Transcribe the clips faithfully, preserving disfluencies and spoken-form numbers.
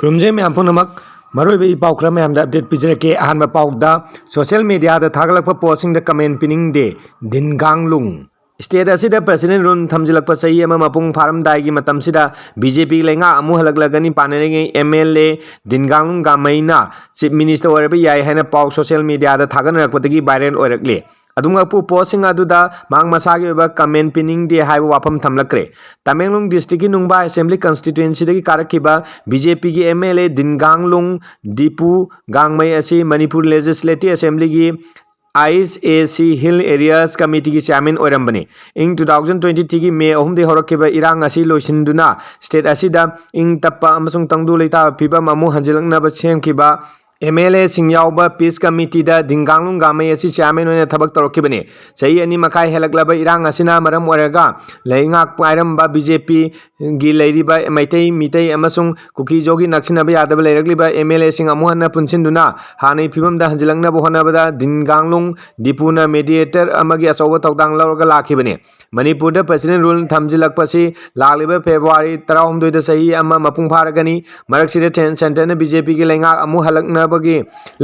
ꯈꯨꯔꯨꯝꯖꯩ ꯃꯌꯥꯝ ꯄꯨꯝꯅꯃꯛ꯫ ꯃꯔꯨꯑꯣꯏꯕ ꯏ ꯄꯥꯎ ꯈꯔ ꯃꯌꯥꯝꯗ ꯑꯞꯗꯦꯠ ꯄꯤꯖꯔꯛꯀꯦ꯫ ꯑꯍꯥꯟꯕ ꯄꯥꯎꯗ, ꯁꯣꯁꯤꯌꯦꯜ ꯃꯤꯗꯤꯌꯥꯗ ꯊꯥꯒꯠꯂꯛꯄ ꯄꯣꯁꯁꯤꯡꯗ ꯀꯃꯦꯟ ꯄꯤꯅꯤꯡꯗꯦ, ꯗꯤꯟꯒꯥꯡꯂꯨꯡ꯫ ꯁ꯭ꯇꯦꯠ ꯑꯁꯤꯗ ꯄ꯭ꯔꯁꯤꯗꯦꯟ ꯔꯨꯜ ꯊꯝꯖꯤꯜꯂꯛꯄ ꯆꯍꯤ ꯑꯃ ꯃꯄꯨꯡ ꯐꯥꯔꯝꯗꯥꯏꯒꯤ ꯃꯇꯝꯁꯤꯗ ꯕꯤ ꯖꯦ ꯄꯤ ꯂꯩꯉꯥꯛ ꯑꯃꯨꯛ ꯍꯜꯂꯛꯂꯒꯅꯤ ꯄꯥꯅꯔꯤꯉꯩ ꯑꯦꯝ ꯑꯦꯜ ꯑꯦ ꯗꯤꯟꯒꯥꯡꯂꯨꯡ ꯒꯥꯃꯩꯅ ꯆꯤꯐ ꯃꯤꯅꯤꯁꯇꯔ ꯑꯣꯏꯔꯕ ꯌꯥꯏ ꯍꯥꯏꯅ ꯄꯥꯎ ꯁꯣꯁꯤꯌꯦꯜ ꯃꯤꯗꯤꯌꯥꯗ ꯊꯥꯒꯠꯅꯔꯛꯄꯗꯒꯤ ꯚꯥꯏꯔꯦꯜ ꯑꯣꯏꯔꯛꯂꯤ꯫ ꯑꯗꯨꯃꯛꯄꯨ ꯄꯣꯁꯁꯤꯡ ꯑꯗꯨꯗ ꯃꯍꯥꯛ ꯃꯁꯥꯒꯤ ꯑꯣꯏꯕ ꯀꯃꯦꯟ ꯄꯤꯅꯤꯡꯗꯦ ꯍꯥꯏꯕ ꯋꯥꯐꯝ ꯊꯝꯂꯛꯈ꯭ꯔꯦ꯫ ꯇꯃꯦꯡꯂꯣꯡ ꯗꯤꯁꯇ꯭ꯔꯤꯛꯀꯤ ꯅꯨꯡꯕꯥ ꯑꯦꯁꯦꯝꯕ꯭ꯂꯤ ꯀꯟꯁꯇꯤꯇ꯭ꯋꯦꯟꯁꯤꯗꯒꯤ ꯀꯥꯔꯛꯈꯤꯕ ꯕꯤ ꯖꯦ ꯄꯤꯒꯤ ꯑꯦꯝ ꯑꯦꯜ ꯑꯦ ꯗꯤꯟꯒꯥꯡꯂꯨꯡ ꯗꯤꯄꯨ ꯒꯥꯡꯃꯩ ꯑꯁꯤ ꯃꯅꯤꯄꯨꯔ ꯂꯦꯖꯤꯁꯂꯦꯇꯤꯚ ꯑꯦꯁꯦꯝꯕ꯭ꯂꯤꯒꯤ ꯑꯥꯏ ꯑꯦꯁ ꯑꯦ ꯁꯤ ꯍꯤꯜ ꯑꯦꯔꯤꯌꯥꯁ ꯀꯃꯤꯇꯤꯒꯤ ꯆꯤꯌꯥꯔꯃꯦꯟ ꯑꯣꯏꯔꯝꯕꯅꯤ꯫ ꯏꯪ ꯇꯨ ꯊꯥꯎꯖꯟ ꯇ꯭ꯋꯦꯟꯇꯤ ꯊ꯭ꯔꯤꯒꯤ ꯃꯦ ꯑꯍꯨꯝꯗꯒꯤ ꯍꯧꯔꯛꯈꯤꯕ ꯏꯔꯥꯡ ꯑꯁꯤ ꯂꯣꯏꯁꯤꯟꯗꯨꯅ ꯁ꯭ꯇꯦꯠ ꯑꯁꯤꯗ ꯏꯪ ꯇꯞꯄ ꯑꯃꯁꯨꯡ ꯇꯪꯗꯨ ꯂꯩꯇꯥꯕ ꯐꯤꯕꯝ ꯑꯃꯨꯛ ꯍꯟꯖꯤꯜꯂꯛꯅꯕ ꯁꯦꯝꯈꯤꯕ ꯑꯦꯝ ꯑꯦꯜ ꯑꯦꯁꯤꯡ ꯌꯥꯎꯕ ꯄꯤꯁ ꯀꯃꯤꯇꯤꯗ ꯗꯤꯟꯒꯥꯡꯂꯨꯡ ꯒꯥꯃꯩ ꯑꯁꯤ ꯆꯤꯌꯥꯔꯃꯦꯟ ꯑꯣꯏꯅ ꯊꯕꯛ ꯇꯧꯔꯛꯈꯤꯕꯅꯤ꯫ ꯆꯍꯤ ꯑꯅꯤ ꯃꯈꯥꯏ ꯍꯦꯜꯂꯛꯂꯕ ꯏꯔꯥꯡ ꯑꯁꯤꯅ ꯃꯔꯝ ꯑꯣꯏꯔꯒ ꯂꯩꯉꯥꯛ ꯄꯥꯏꯔꯝꯕ ꯕꯤ ꯖꯦ ꯄꯤꯒꯤ ꯂꯩꯔꯤꯕ ꯃꯩꯇꯩ, ꯃꯤꯇꯩ ꯑꯃꯁꯨꯡ ꯀꯨꯀꯤꯖꯣꯒꯤ ꯅꯛꯁꯤꯟꯅꯕ ꯌꯥꯗꯕ ꯂꯩꯔꯛꯂꯤꯕ ꯑꯦꯝ ꯑꯦꯜ ꯑꯦꯁꯤꯡ ꯑꯃꯨꯛ ꯍꯟꯅ ꯄꯨꯟꯁꯤꯟꯗꯨꯅ ꯍꯥꯟꯅꯒꯤ ꯐꯤꯕꯝꯗ ꯍꯟꯖꯤꯜꯂꯛꯅꯕ ꯍꯣꯠꯅꯕꯗ ꯗꯤꯟꯒꯥꯡꯂꯨꯡ ꯗꯤꯄꯨꯅ ꯃꯦꯗꯤꯌꯦꯇꯔ ꯑꯃꯒꯤ ꯑꯆꯧꯕ ꯊꯧꯗꯥꯡ ꯂꯧꯔꯒ ꯂꯥꯛꯈꯤꯕꯅꯤ꯫ ꯃꯅꯤꯄꯨꯔꯗ ꯄ꯭ꯔꯁꯤꯗꯦꯟ ꯔꯨꯜ ꯊꯝꯖꯤꯜꯂꯛꯄꯁꯤ ꯂꯥꯛꯂꯤꯕ ꯐꯦꯕ꯭ꯔꯨꯋꯥꯔꯤ ꯇꯔꯥꯍꯨꯝꯗꯣꯏꯗ ꯆꯍꯤ ꯑꯃ ꯃꯄꯨꯡ ꯐꯥꯔꯒꯅꯤ꯫ ꯃꯔꯛꯁꯤꯗ ꯁꯦꯟ-, ꯁꯦꯟꯇꯔꯅ ꯕꯤ ꯖꯦ ꯄꯤꯒꯤ ꯂꯩꯉꯥꯛ ꯑꯃꯨꯛ ꯍꯜꯂꯛꯅꯕꯒꯤ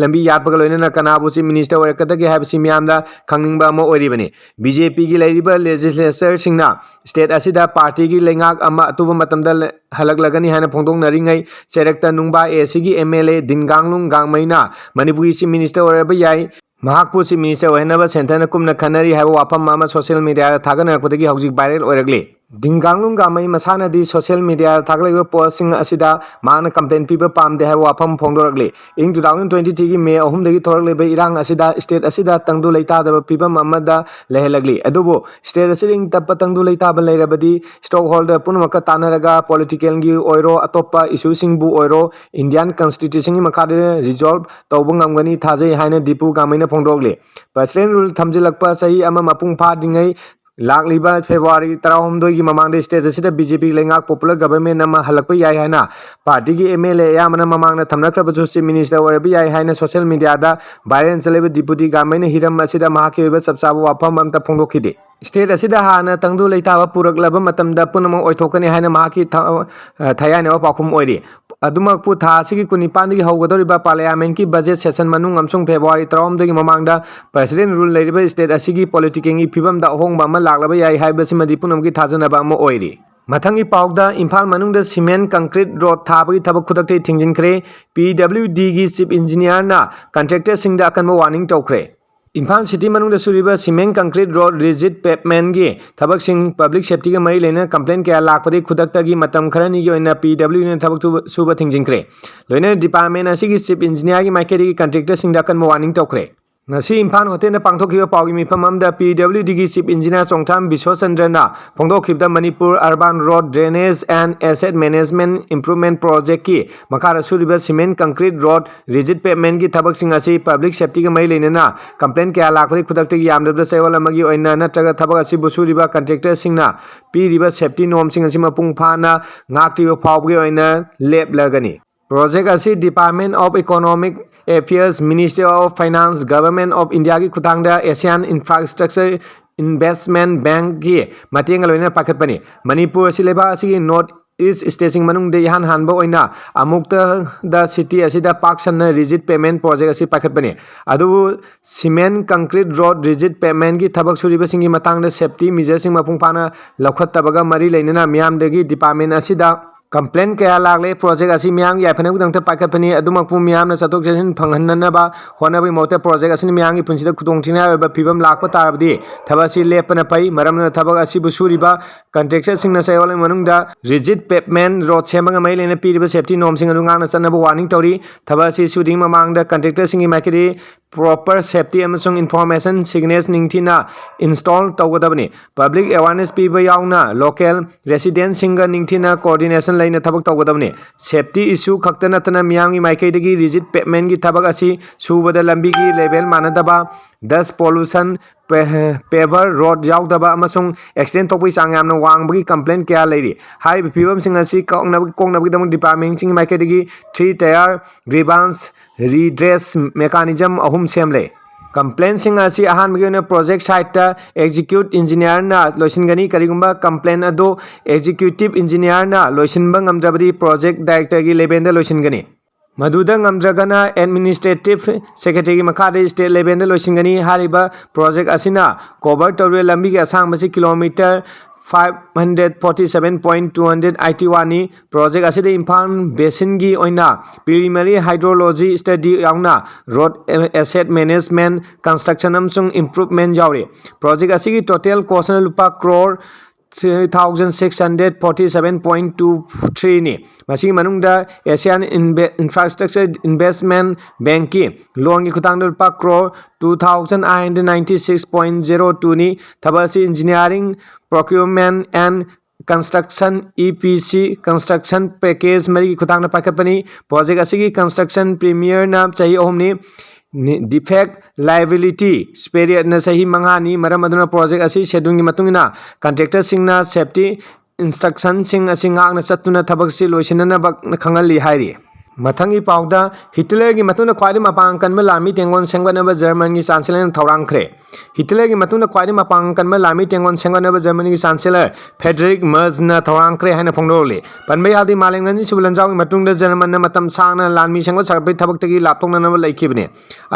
ꯂꯝꯕꯤ ꯌꯥꯠꯄꯒ ꯂꯣꯏꯅꯅ ꯀꯅꯥꯕꯨ ꯆꯤꯐ ꯃꯤꯅꯤꯁꯇꯔ ꯑꯣꯏꯔꯛꯀꯗꯒꯦ ꯍꯥꯏꯕꯁꯤ ꯃꯤꯌꯥꯝꯗ ꯈꯪꯅꯤꯡꯕ ꯑꯃ ꯑꯣꯏꯔꯤꯕꯅꯤ꯫ ꯕꯤ ꯖꯦ ꯄꯤꯒꯤ ꯂꯩꯔꯤꯕ ꯂꯦꯖꯤꯁꯂꯦꯆꯔꯁꯤꯡꯅ ꯁ꯭ꯇꯦꯠ ꯑꯁꯤꯗ ꯄꯥꯔꯇꯤꯒꯤ ꯂꯩꯉꯥꯛ ꯑꯃ ꯑꯊꯨꯕ ꯃꯇꯝꯗ ꯂ-, ꯍꯜꯂꯛꯂꯒꯅꯤ ꯍꯥꯏꯅ ꯐꯣꯡꯗꯣꯛꯅꯔꯤꯉꯩ ꯆꯩꯔꯛꯇ ꯅꯨꯡꯕꯥ ꯑꯦ ꯁꯤꯒꯤ ꯑꯦꯝ ꯑꯦꯜ ꯑꯦ ꯗꯤꯟꯒꯥꯡꯂꯨꯡ ꯒꯥꯡꯃꯩꯅ ꯃꯅꯤꯄꯨꯔꯒꯤ ꯆꯤꯐ ꯃꯤꯅꯤꯁꯇꯔ ꯑꯣꯏꯔꯕ ꯌꯥꯏ, ꯃꯍꯥꯛꯄꯨ ꯆꯤꯐ ꯃꯤꯅꯤꯁꯇꯔ ꯑꯣꯏꯍꯟꯅꯕ ꯁꯦꯟꯇꯔꯅ ꯀꯨꯞꯅ ꯈꯟꯅꯔꯤ ꯍꯥꯏꯕ ꯋꯥꯐꯝ ꯑꯃ ꯁꯣꯁꯤꯌꯦꯜ ꯃꯤꯗꯤꯌꯥꯗ ꯊꯥꯒꯠꯅꯔꯛꯄꯗꯒꯤ ꯍꯧꯖꯤꯛ ꯚꯥꯏꯔꯦꯜ ꯑꯣꯏꯔꯛꯂꯤ꯫ ꯗꯤꯟꯒꯥꯡꯂꯨꯡ ꯒꯥꯃꯩ ꯃꯁꯥꯅꯗꯤ ꯁꯣꯁꯤꯌꯦꯜ ꯃꯤꯗꯤꯌꯥꯗ ꯊꯥꯒꯠꯂꯛꯂꯤꯕ ꯄꯣꯁꯁꯤꯡ ꯑꯁꯤꯗ ꯃꯍꯥꯛꯅ ꯀꯝꯄ꯭ꯂꯦꯟ ꯄꯤꯕ ꯄꯥꯝꯗꯦ ꯍꯥꯏꯕ ꯋꯥꯐꯝ ꯐꯣꯡꯗꯣꯔꯛꯂꯤ꯫ ꯏꯪ ꯇꯨ ꯊꯥꯎꯖꯟ ꯇ꯭ꯋꯦꯟꯇꯤ ꯊ꯭ꯔꯤꯒꯤ ꯃꯦ ꯑꯍꯨꯝꯗꯒꯤ ꯊꯣꯔꯛꯂꯤꯕ ꯏꯔꯥꯡ ꯑꯁꯤꯗ ꯁ꯭ꯇꯦꯠ ꯑꯁꯤꯗ ꯇꯪꯗꯨ ꯂꯩꯇꯥꯗꯕ ꯐꯤꯕꯝ ꯑꯃꯗ ꯂꯩꯍꯜꯂꯛꯂꯤ꯫ ꯑꯗꯨꯕꯨ ꯁ꯭ꯇꯦꯠ ꯑꯁꯤꯗ ꯏꯪ ꯇꯞꯄ ꯇꯪꯗꯨ ꯂꯩꯇꯥꯕ ꯂꯩꯔꯕꯗꯤ ꯁ꯭ꯇꯣꯛ ꯍꯣꯜꯗꯔ ꯄꯨꯝꯅꯃꯛꯀ ꯇꯥꯟꯅꯔꯒ ꯄꯣꯂꯤꯇꯤꯀꯦꯜꯒꯤ ꯑꯣꯏꯔꯣ, ꯑꯇꯣꯞꯄ ꯏꯁꯨꯁꯤꯡꯕꯨ ꯑꯣꯏꯔꯣ, ꯏꯟꯗꯤꯌꯥꯟ ꯀꯟꯁꯇꯤꯇ꯭ꯌꯨꯁꯟꯒꯤ ꯃꯈꯥꯗ ꯔꯤꯖꯣꯜꯕ ꯇꯧꯕ ꯉꯝꯒꯅꯤ ꯊꯥꯖꯩ ꯍꯥꯏꯅ ꯗꯤꯄꯨ ꯒꯥꯃꯩꯅ ꯐꯣꯡꯗꯣꯛꯂꯤ꯫ ꯄ꯭ꯔꯁꯤꯗꯦꯟ ꯔꯨꯜ ꯊꯝꯖꯤꯜꯂꯛꯄ ꯆꯍꯤ ꯑꯃ ꯃꯄꯨꯡ ꯐꯥꯗ꯭ꯔꯤꯉꯩ ꯂꯥꯛꯂꯤꯕ ꯐꯦꯕ꯭ꯔꯨꯋꯥꯔꯤ ꯇꯔꯥꯍꯨꯝꯗꯣꯏꯒꯤ ꯃꯃꯥꯡꯗ ꯁ꯭ꯇꯦꯠ ꯑꯁꯤꯗ ꯕꯤ ꯖꯦ ꯄꯤ ꯂꯩꯉꯥꯛ ꯄꯣꯄꯨꯂꯔ ꯒꯚꯔꯟꯃꯦꯟ ꯑꯃ ꯍꯜꯂꯛꯄ ꯌꯥꯏ ꯍꯥꯏꯅ ꯄꯥꯔꯇꯤꯒꯤ ꯑꯦꯝ ꯑꯦꯜ ꯑꯦ ꯑꯌꯥꯝꯕꯅ ꯃꯃꯥꯡꯗ ꯊꯝꯅꯈ꯭ꯔꯕꯁꯨ ꯆꯤꯐ ꯃꯤꯅꯤꯁꯇꯔ ꯑꯣꯏꯔꯕ ꯌꯥꯏ ꯍꯥꯏꯅ ꯁꯣꯁꯤꯌꯦꯜ ꯃꯤꯗꯤꯌꯥꯗ ꯚꯥꯏꯔꯦꯜ ꯆꯠꯂꯤꯕ ꯗꯤꯄꯨꯇꯤ ꯒꯥꯃꯩꯅ ꯍꯤꯔꯝ ꯑꯁꯤꯗ ꯃꯍꯥꯛꯀꯤ ꯑꯣꯏꯕ ꯆꯞ ꯆꯥꯕ ꯋꯥꯐꯝ ꯑꯝꯇ ꯐꯣꯡꯗꯣꯛꯈꯤꯗꯦ꯫ ꯁ꯭ꯇꯦꯠ ꯑꯁꯤꯗ ꯍꯥꯟꯅ ꯇꯪꯗꯨ ꯂꯩꯇꯥꯕ ꯄꯨꯔꯛꯂꯕ ꯃꯇꯝꯗ ꯄꯨꯝꯅꯃꯛ ꯑꯣꯏꯊꯣꯛꯀꯅꯤ ꯍꯥꯏꯅ ꯃꯍꯥꯛꯀꯤ ꯊ-, ꯑ, ꯊꯌꯥꯏꯅꯕ ꯄꯥꯎꯈꯨꯝ ꯑꯣꯏꯔꯤ꯫ ꯑꯗꯨꯃꯛꯄꯨ, ꯊꯥ ꯑꯁꯤꯒꯤ ꯀꯨꯟꯅꯤꯄꯥꯟꯗꯒꯤ ꯍꯧꯒꯗꯧꯔꯤꯕ Parliament ꯀꯤ budget session ꯃꯅꯨꯡ ꯑꯃꯁꯨꯡ February ꯇꯔꯥꯍꯨꯝꯗꯣꯏꯒꯤ ꯃꯃꯥꯡꯗ President rule ꯂꯩꯔꯤꯕ state ꯑꯁꯤꯒꯤ politicking ꯒꯤ ꯐꯤꯕꯝꯗ ꯑꯍꯣꯡꯕ ꯑꯃ ꯂꯥꯛꯂꯕ ꯌꯥꯏ ꯍꯥꯏꯕꯁꯤꯃꯗꯤ ꯄꯨꯝꯅꯃꯛꯀꯤ ꯊꯥꯖꯅꯕ ꯑꯃ ꯑꯣꯏꯔꯤ꯫ ꯃꯊꯪꯒꯤ ꯄꯥꯎꯗ, ꯏꯝꯐꯥꯜ ꯃꯅꯨꯡꯗ cement concrete road ꯊꯥꯕꯒꯤ ꯊꯕꯛ ꯈꯨꯗꯛꯇ ꯊꯤꯡꯖꯤꯟꯈ꯭ꯔꯦ꯫ P W D ꯒꯤ Chief Engineer ꯅ contractor ꯁꯤꯡꯗ ꯑꯀꯟꯕ warning ꯇꯧꯈ꯭ꯔꯦ꯫ ꯏꯝꯐꯥꯜ city ꯃꯅꯨꯡꯗ ꯁꯨꯔꯤꯕ cement concrete road, rigid pavement ꯒꯤ ꯊꯕꯛꯁꯤꯡ, public safety ꯒ ꯃꯔꯤ ꯂꯩꯅꯅ complaint ꯀꯌꯥ ꯂꯥꯛꯄꯗꯒꯤ ꯈꯨꯗꯛꯇꯒꯤ ꯃꯇꯝ ꯈꯔꯅꯤꯒꯤ ꯑꯣꯏꯅ P W D ꯅ ꯊꯕꯛ ꯁꯨꯕ, ꯁꯨꯕ ꯊꯤꯡꯖꯤꯟꯈ꯭ꯔꯦ꯫ ꯂꯣꯏꯅꯅ department ꯑꯁꯤꯒꯤ Chief Engineer ꯒꯤ ꯃꯥꯏꯀꯩꯗꯒꯤ contractor ꯁꯤꯡꯗ ꯑꯀꯟꯕ warning ꯇꯧꯈ꯭ꯔꯦ꯫ ꯉꯁꯤ ꯏꯝꯐꯥꯜ hotel ꯗ ꯄꯥꯡꯊꯣꯛꯈꯤꯕ ꯄꯥꯎꯒꯤ ꯃꯤꯐꯝ ꯑꯃꯗ P W D ꯒꯤ Chief Engineer Chongtham ꯕꯤꯁ꯭ꯋꯆꯟꯗ꯭ꯔꯅ ꯐꯣꯡꯗꯣꯛꯈꯤꯕꯗ, Manipur Urban Road Drainage and Asset Management Improvement Project ꯀꯤ ꯃꯈꯥꯗ ꯁꯨꯔꯤꯕ cement concrete road, rigid pavement ꯒꯤ ꯊꯕꯛꯁꯤꯡ ꯑꯁꯤ public safety ꯒ ꯃꯔꯤ ꯂꯩꯅꯅ complaint ꯀꯌꯥ ꯂꯥꯛꯄꯗꯒꯤ ꯈꯨꯗꯛꯇꯒꯤ ꯌꯥꯝꯗ꯭ꯔꯕꯗ ꯆꯌꯣꯜ ꯑꯃꯒꯤ ꯑꯣꯏꯅ ꯅꯠꯇ꯭ꯔꯒ ꯊꯕꯛ ꯑꯁꯤꯕꯨ ꯁꯨꯔꯤꯕ contractor ꯁꯤꯡꯅ ꯄꯤꯔꯤꯕ safety norm ꯁꯤꯡ ꯑꯁꯤ ꯃꯄꯨꯡ ꯐꯥꯅ ꯉꯥꯛꯇ꯭ꯔꯤꯕ ꯐꯥꯎꯕꯒꯤ ꯑꯣꯏꯅ ꯂꯦꯞꯂꯒꯅꯤ꯫ Project ꯑꯁꯤ Department of Economic Affairs, Ministry of Finance, Government of India ꯒꯤ ꯈꯨꯠꯊꯥꯡꯗ Asian Infrastructure Investment Bank ꯀꯤ ꯃꯇꯦꯡꯒ ꯂꯣꯏꯅꯅ ꯄꯥꯏꯈꯠꯄꯅꯤ꯫ ꯃꯅꯤꯄꯨꯔ ꯑꯁꯤ ꯂꯩꯕꯥꯛ ꯑꯁꯤꯒꯤ North East state ꯁꯤꯡ ꯃꯅꯨꯡꯗ ꯏꯍꯥꯟ ꯍꯥꯟꯕ ꯑꯣꯏꯅ ꯑꯃꯨꯛꯇꯗ city ꯑꯁꯤꯗ ꯄꯥꯛ ꯁꯟꯅ rigid pavement project ꯑꯁꯤ ꯄꯥꯏꯈꯠꯄꯅꯤ꯫ ꯑꯗꯨꯕꯨ cement concrete road, rigid pavement ꯒꯤ ꯊꯕꯛ ꯁꯨꯔꯤꯕꯁꯤꯡꯒꯤ ꯃꯇꯥꯡꯗ safety measure ꯁꯤꯡ ꯃꯄꯨꯡ ꯐꯥꯅ ꯂꯧꯈꯠꯇꯕꯒ ꯃꯔꯤ ꯂꯩꯅꯅ ꯃꯤꯌꯥꯝꯗꯒꯤ department ꯑꯁꯤꯗ complaint ꯀꯌꯥ ꯂꯥꯛꯂꯦ꯫ Project ꯑꯁꯤ ꯃꯤꯌꯥꯝꯒꯤ ꯌꯥꯏꯐꯅꯕꯒꯤꯗꯃꯛꯇ ꯄꯥꯏꯈꯠꯄꯅꯤ꯫ ꯑꯗꯨꯃꯛꯄꯨ ꯃꯤꯌꯥꯝꯅ ꯆꯠꯊꯣꯛ ꯆꯠꯁꯤꯟ ꯐꯪꯍꯟꯅꯅꯕ ꯍꯣꯠꯅꯕꯒꯤ ꯃꯍꯨꯠꯇ project ꯑꯁꯤꯅ ꯃꯤꯌꯥꯝꯒꯤ ꯄꯨꯟꯁꯤꯗ ꯈꯨꯗꯣꯡꯊꯤꯅꯤꯡꯉꯥꯏ ꯑꯣꯏꯕ ꯐꯤꯕꯝ ꯂꯥꯛꯄ ꯇꯥꯔꯕꯗꯤ ꯊꯕꯛ ꯑꯁꯤ ꯂꯦꯞꯄꯅ ꯐꯩ꯫ ꯃꯔꯝ ꯑꯗꯨꯅ ꯊꯕꯛ ꯑꯁꯤꯕꯨ ꯁꯨꯔꯤꯕ contractor ꯁꯤꯡꯅ ꯆꯌꯣꯜ ꯑꯃꯒꯤ ꯃꯅꯨꯡꯗ rigid pavement road ꯁꯦꯝꯕꯒ ꯃꯔꯤ ꯂꯩꯅꯅ ꯄꯤꯔꯤꯕ safety norm ꯁꯤꯡ ꯑꯗꯨ ꯉꯥꯛꯅ ꯆꯠꯅꯕ warning ꯇꯧꯔꯤ꯫ ꯊꯕꯛ ꯑꯁꯤ ꯁꯨꯗ꯭ꯔꯤꯉꯩ ꯃꯃꯥꯡꯗ contractor ꯁꯤꯡꯒꯤ ꯃꯥꯏꯀꯩꯗꯒꯤ proper safety ꯑꯃꯁꯨꯡ information signage ꯅꯤꯡꯊꯤꯅ install ꯇꯧꯒꯗꯕꯅꯤ꯫ Public awareness ꯄꯤꯕ ꯌꯥꯎꯅ local resident ꯁꯤꯡꯒ ꯅꯤꯡꯊꯤꯅ coordination ꯂꯩꯅ ꯊꯕꯛ ꯇꯧꯒꯗꯕꯅꯤ꯫ Safety issue ꯈꯛꯇ ꯅꯠꯇꯅ ꯃꯤꯌꯥꯝꯒꯤ ꯃꯥꯏꯀꯩꯗꯒꯤ rigid pavement ꯒꯤ ꯊꯕꯛ ꯑꯁꯤ ꯁꯨꯕꯗ ꯂꯝꯕꯤꯒꯤ level ꯃꯥꯟꯅꯗꯕ, dust pollution, paver road ꯌꯥꯎꯗꯕ ꯑꯃꯁꯨꯡ accident ꯊꯣꯛꯄꯒꯤ ꯆꯥꯡ ꯌꯥꯝꯅ ꯋꯥꯡꯕꯒꯤ complaint ꯀꯌꯥ ꯂꯩꯔꯤ꯫ ꯍꯥꯏꯔꯤꯕ ꯐꯤꯕꯝꯁꯤꯡ ꯑꯁꯤ ꯀꯣꯛꯅꯕ-, ꯀꯣꯛꯅꯕꯒꯤꯗꯃꯛ department ꯁꯤꯡꯒꯤ ꯃꯥꯏꯀꯩꯗꯒꯤ three tier grievance redress mechanism ꯑꯍꯨꯝ ꯁꯦꯝꯂꯦ꯫ Complaintꯁꯤꯡ ꯑꯁꯤ ꯑꯍꯥꯟꯕꯒꯤ ꯑꯣꯏꯅ project siteꯇ execute engineerꯅ ꯂꯣꯏꯁꯤꯟꯒꯅꯤ꯫ ꯀꯔꯤꯒꯨꯝꯕ complaint ꯑꯗꯨ executive engineerꯅ ꯂꯣꯏꯁꯤꯟꯕ ꯉꯝꯗ꯭ꯔꯕꯗꯤ project directorꯒꯤ levelꯗ ꯂꯣꯏꯁꯤꯟꯒꯅꯤ꯫ ꯃꯗꯨꯗ ꯉꯝꯗ꯭ꯔꯒꯅ administrative secretaryꯒꯤ ꯃꯈꯥꯗ state levelꯗ ꯂꯣꯏꯁꯤꯟꯒꯅꯤ꯫ ꯍꯥꯏꯔꯤꯕ project ꯑꯁꯤꯅ cover ꯇꯧꯔꯤꯕ ꯂꯝꯕꯤꯒꯤ ꯑꯁꯥꯡꯕꯁꯤ kilometre five hundred forty seven point two hundred eighty oneꯅꯤ꯫ Project ꯑꯁꯤꯗ ꯏꯝꯐꯥꯜ basinꯒꯤ ꯑꯣꯏꯅ preliminary hydrology study ꯌꯥꯎꯅ road asset management, construction ꯑꯃꯁꯨꯡ improvement ꯌꯥꯎꯔꯤ꯫ Project ꯑꯁꯤꯒꯤ total costꯅ ꯂꯨꯄꯥ crore three thousand six hundred forty seven point two threeꯅꯤ꯫ ꯃꯁꯤꯒꯤ ꯃꯅꯨꯡꯗ Asian Inve- Infrastructure Investment Bankꯀꯤ loanꯒꯤ ꯈꯨꯠꯊꯥꯡꯗ ꯂꯨꯄꯥ crore two thousand eight hundred ninety six point zero twoꯅꯤ꯫ ꯊꯕꯛ ꯑꯁꯤ engineering, procurement and construction, EPC construction package ꯃꯔꯤꯒꯤ ꯈꯨꯠꯊꯥꯡꯗ ꯄꯥꯏꯈꯠꯄꯅꯤ꯫ Project ꯑꯁꯤꯒꯤ construction periodꯅ ꯆꯍꯤ ꯑꯍꯨꯝꯅꯤ꯫ Defect liability periodꯅ ꯆꯍꯤ ꯃꯉꯥꯅꯤ꯫ ꯃꯔꯝ ꯑꯗꯨꯅ project ꯑꯁꯤ scheduleꯒꯤ ꯃꯇꯨꯡ ꯏꯟꯅ contractorꯁꯤꯡꯅ safety instructionꯁꯤꯡ ꯑꯁꯤ ꯉꯥꯛꯅ ꯆꯠꯇꯨꯅ ꯊꯕꯛꯁꯤ ꯂꯣꯏꯁꯤꯟꯅꯅꯕ ꯈꯪꯍꯜꯂꯤ ꯍꯥꯏꯔꯤ꯫ ꯃꯊꯪꯒꯤ ꯄꯥꯎꯗ, ꯍꯤꯇꯂꯔꯒꯤ ꯃꯇꯨꯡꯗ ꯈ꯭ꯋꯥꯏꯗꯒꯤ ꯃꯄꯥꯡꯒꯜ ꯀꯟꯕ ꯂꯥꯟꯃꯤ ꯇꯦꯡꯒꯣꯜ ꯁꯦꯝꯒꯠꯅꯕ ꯖꯔꯃꯟꯒꯤ ꯆꯥꯟꯁꯦꯂꯔꯅ ꯊꯧꯔꯥꯡꯈ꯭ꯔꯦ꯫ ꯍꯤꯇꯂꯔꯒꯤ ꯃꯇꯨꯡꯗ ꯈ꯭ꯋꯥꯏꯗꯒꯤ ꯃꯄꯥꯡꯒꯜ ꯀꯟꯕ ꯂꯥꯟꯃꯤ ꯇꯦꯡꯒꯣꯜ ꯁꯦꯝꯒꯠꯅꯕ ꯖꯔꯃꯅꯤꯒꯤ ꯆꯥꯟꯁꯦꯂꯔ ꯐ꯭ꯔꯦꯗꯔꯤꯛ ꯃꯔꯖꯅ ꯊꯧꯔꯥꯡꯈ꯭ꯔꯦ ꯍꯥꯏꯅ ꯐꯣꯡꯗꯣꯛꯂꯤ꯫ ꯄꯟꯕ ꯌꯥꯕꯗꯤ, ꯃꯥꯂꯦꯝꯒꯤ ꯑꯅꯤꯁꯨꯕ ꯂꯥꯟꯖꯥꯎꯒꯤ ꯃꯇꯨꯡꯗ ꯖꯔꯃꯟꯅ ꯃꯇꯝ ꯁꯥꯡꯅ ꯂꯥꯟꯃꯤ ꯁꯦꯝꯒꯠ ꯁꯥꯒꯠꯄꯒꯤ ꯊꯕꯛꯇꯒꯤ ꯂꯥꯞꯊꯣꯛꯅꯅꯕ ꯂꯩꯈꯤꯕꯅꯤ꯫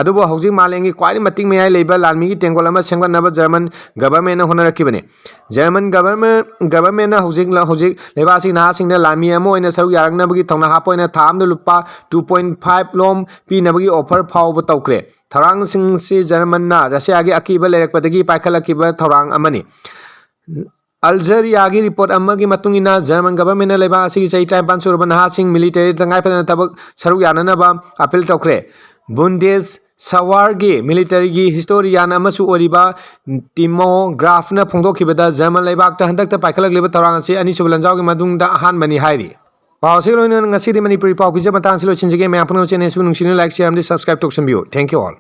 ꯑꯗꯨꯕꯨ ꯍꯧꯖꯤꯛ ꯃꯥꯂꯦꯝꯒꯤ ꯈ꯭ꯋꯥꯏꯗꯒꯤ ꯃꯇꯤꯛ ꯃꯌꯥꯏ ꯂꯩꯕ ꯂꯥꯟꯃꯤꯒꯤ ꯇꯦꯡꯒꯣꯜ ꯑꯃ ꯁꯦꯝꯒꯠꯅꯕ ꯖꯔꯃꯟ governmentꯅ ꯍꯣꯠꯅꯔꯛꯈꯤꯕꯅꯤ꯫ ꯖꯔꯃꯟ government governmentꯅ ꯍꯧꯖꯤꯛ ꯍꯧꯖꯤꯛ ꯂꯩꯕꯥꯛ ꯑꯁꯤꯒꯤ ꯅꯍꯥꯁꯤꯡꯗ ꯂꯥꯟꯃꯤ ꯑꯃ ꯑꯣꯏꯅ ꯁꯔꯨꯛ ꯌꯥꯔꯛꯅꯕꯒꯤ ꯊꯧꯅꯥ ꯍꯥꯞꯄ ꯑꯣꯏꯅ ꯊꯥ ꯑꯃꯗ ꯂꯨꯄꯥ two point five ꯂꯣꯝ ꯄꯤꯅꯕꯒꯤ offer ꯐꯥꯎꯕ ꯇꯧꯈ꯭ꯔꯦ꯫ ꯊꯧꯔꯥꯡꯁꯤꯡꯁꯤ ꯖꯔꯃꯟꯅ ꯔꯁꯤꯌꯥꯒꯤ ꯑꯀꯤꯕ ꯂꯩꯔꯛꯄꯗꯒꯤ ꯄꯥꯏꯈꯠꯂꯛꯈꯤꯕ ꯊꯧꯔꯥꯡ ꯑꯃꯅꯤ꯫ ꯑꯜꯖꯔꯤꯌꯥꯒꯤ report ꯑꯃꯒꯤ ꯃꯇꯨꯡ ꯏꯟꯅ, ꯖꯔꯃꯟ governmentꯅ ꯂꯩꯕꯥꯛ ꯑꯁꯤꯒꯤ ꯆꯍꯤ ꯇꯔꯥꯅꯤꯄꯥꯟ ꯁꯨꯔꯕ ꯅꯍꯥꯁꯤꯡ militaryꯗ ꯇꯉꯥꯏ ꯐꯗꯅ ꯊꯕꯛ ꯁꯔꯨꯛ ꯌꯥꯅꯅꯕ appeal ꯇꯧꯈ꯭ꯔꯦ꯫ ꯕꯨꯟꯗꯦꯁ ꯁꯋꯥꯔꯒꯤ militaryꯒꯤ historian ꯑꯃꯁꯨ ꯑꯣꯏꯔꯤꯕ ꯇꯤꯃꯣ ꯒ꯭ꯔꯥꯐꯅ ꯐꯣꯡꯗꯣꯛꯈꯤꯕꯗ, ꯖꯔꯃꯟ ꯂꯩꯕꯥꯛꯇ ꯍꯟꯗꯛꯇ ꯄꯥꯏꯈꯠꯂꯛꯂꯤꯕ ꯊꯧꯔꯥꯡ ꯑꯁꯤ ꯑꯅꯤꯁꯨꯕ ꯂꯥꯟꯖꯥꯎꯒꯤ ꯃꯇꯨꯡꯗ ꯑꯍꯥꯟꯕꯅꯤ ꯍꯥꯏꯔꯤ꯫ ꯄꯥꯎ ꯑꯁꯤꯒ ꯂꯣꯏꯅꯅ ꯉꯁꯤꯗꯤ ꯃꯅꯤꯄꯨꯔꯤ ꯄꯥꯎ ꯄꯤꯖꯕ ꯃꯇꯥꯡꯁꯤ ꯂꯣꯏꯁꯤꯟꯖꯒꯦ꯫ ꯃꯌꯥꯝ ꯄꯨꯝꯅꯃꯛ channel ꯑꯁꯤꯕꯨ ꯅꯨꯡꯁꯤꯅ like, share ꯑꯃꯗꯤ subscribe ꯇꯧꯁꯟꯕꯤꯌꯨ꯫ Thank you all.